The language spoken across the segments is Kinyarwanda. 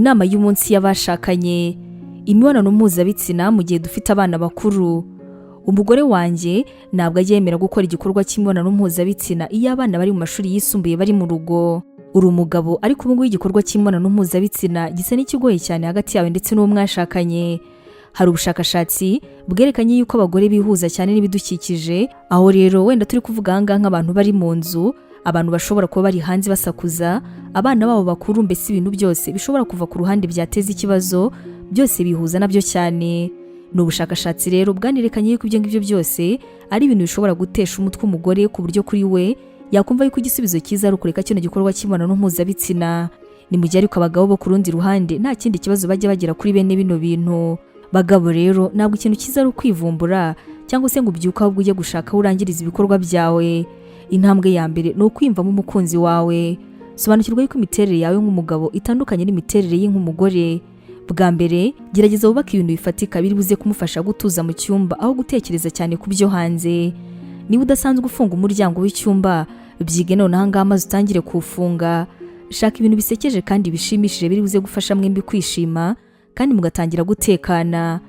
Inama y'umunsi y'abashakanye: imibonano mpuzabitsina mu gihe dufite abana bakuru. Umugore wanjye ntabwo ajya yemera gukora igikorwa cy'imibonano mpuzabitsina iyo abana bari mu mashuri yisumbuye bari mu rugo. Uri umugabo, ariko ubu ngubu igikorwa cy'imibonano mpuzabitsina gisa n'ikigoye cyane hagati yawe ndetse n'uwo mwashakanye. Hari ubushakashatsi bwerekanye yuko abagore bihuza cyane n'ibidukikije. Aho rero wenda turi kuvuga aha ngaha nk'abantu bari mu nzu, abantu bashobora kuba bari hanze basakuza, abana babo bakuru, mbese ibintu byose bishobora kuva ku ruhande byateza ikibazo, byose bihuza nabyo cyane. Ni ubushakashatsi rero bwanerekanye yuko ibyo ngibyo byose ari ibintu bishobora gutesha umutwe umugore, ku buryo kuri we yakumva yuko igisubizo cyiza ari ukureka kino gikorwa cy'imibonano mpuzabitsina. Ni mu gihe ariko abagabo bo ku rundi ruhande nta kindi kibazo bajya bagira kuri bene bino bintu. Bagabo rero, ntabwo ikintu cyiza ari ukwivumbura cyangwa se ngo ubyuke ahubwo ujye gushaka aho urangiriza ibikorwa byawe. Intambwe ya mbere ni ukwiyumvamo umukunzi wawe. Sobanukirwa yuko imiterere yawe nk'umugabo itandukanye n'imiterere ye nk'umugore. Bwa mbere, gerageza wubake ibintu bifatika biri buze kumufasha gutuza mu cyumba aho gutekereza cyane ku byo hanze. Niba udasanzwe ufunga umuryango w'icyumba, byige noneho ahangaha maze utangire kuwufunga. Shaka ibintu bisekeje kandi bishimishije biri buze gufasha mwembi kwishima kandi mugatangira gutekana.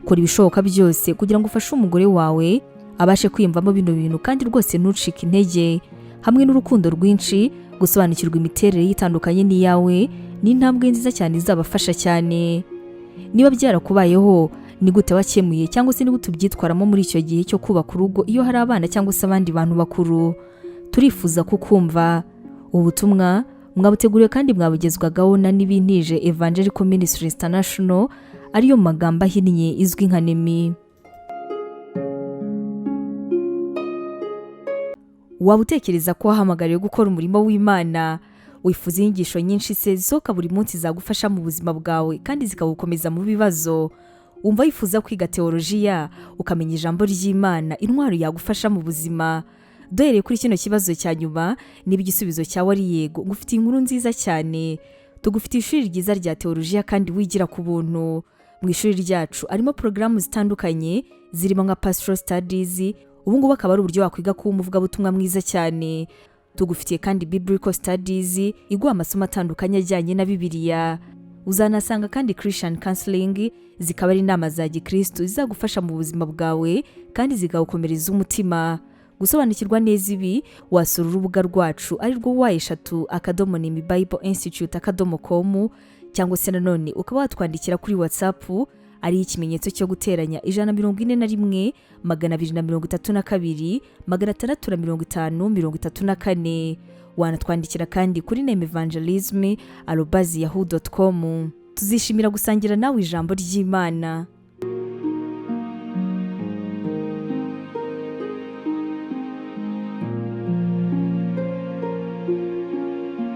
Kora ibishoboka byose kugira ngo ufashe umugore wawe abashe kwiyumvamo bino bintu, kandi rwose ntucike intege. Hamwe n'urukundo rwinshi, gusobanukirwa imiterere yitandukanye n'iyawe ni intambwe nziza cyane izabafasha cyane. Niba byarakubayeho, ni gute wakemuye cyangwa se ni gute ubyitwaramo muri icyo gihe cyo kubaka urugo iyo hari abana cyangwa se abandi bantu bakuru? Turifuza kukumva. Ubu butumwa mwabuteguriwe kandi mwabugezwagaho na Nibintije Evangelical Ministries International, ariyo mu magambo ahinnye izwi nka NEMI. Waba utekereza ko wahamagariwe gukora umurimo w'Imana? Wifuza inyigisho nyinshi se zisohoka buri munsi zagufasha mu buzima bwawe kandi zikagukomeza mu bibazo? Wumva wifuza kwiga teolojiya, ukamenya ijambo ry'Imana, intwaro yagufasha mu buzima? Duhereye kuri kino kibazo cya nyuma, niba igisubizo cyawe ari yego, ngufitiye inkuru nziza cyane. Tugufitiye ishuri ryiza rya teolojiya kandi wigira ku buntu. Mu ishuri ryacu harimo porogaramu zitandukanye zirimo nka Pastoral Studies, ubu ngubu akaba ari uburyo wakwiga kuba umuvugabutumwa mwiza cyane. Tugufitiye kandi Biblical Studies iguha amasomo atandukanye ajyanye na Bibiliya. Uzanasanga kandi Christian Counseling, zikaba ari inama za gikristo zizagufasha mu buzima bwawe kandi zikagukomereza umutima. Gusobanukirwa neza ibi, wasura urubuga rwacu ari rwo www.nemibibleinstitute.com, cyangwa se nanone ukaba watwandikira kuri WhatsApp ari ikimenyetso cyo guteranya 141 232 650 34. Wanatwandikira kandi kuri nemevangelism@yahoo.com. Tuzishimira gusangira nawe ijambo ry'Imana.